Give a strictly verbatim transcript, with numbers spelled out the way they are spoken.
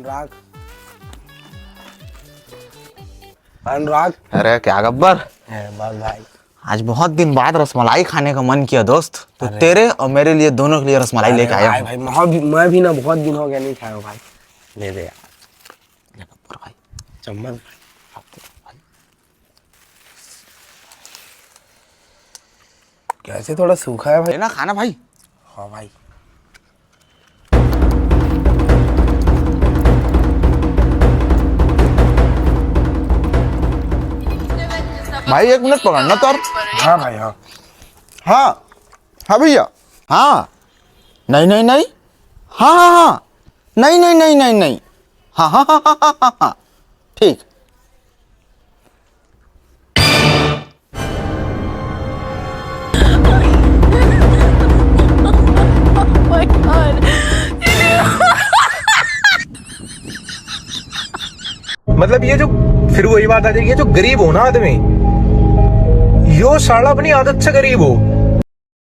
अनुराग। अनुराग। अरे क्या गब्बर, बस भाई। आज बहुत दिन बाद रसमलाई खाने का मन किया दोस्त, तो अरे। तेरे और मेरे लिए, दोनों के लिए रसमलाई अरे लेके आया भाई, हूँ। भाई, मैं भी, मैं भी ना बहुत दिन हो गया नहीं खाया हूँ भाई। ले दे यार। ले गब्बर भाई। चम्मच। कैसे थोड़ा सूखा है भाई। लेना खाना भाई। हाँ भाई। भाई, एक मिनट पकड़ना तो आप। हाँ भाई, हाँ। हाँ, हाँ भैया। हाँ। नहीं, नहीं, नहीं। हाँ, हाँ, हाँ। नहीं, नहीं, नहीं, नहीं, नहीं। हाँ, हाँ, हाँ, हाँ, हाँ, हाँ। ठीक। मतलब, ये जो, फिर वही बात आ जाएगी, ये जो गरीब हो ना आदमी, यो साला अपनी आदत से गरीब हो।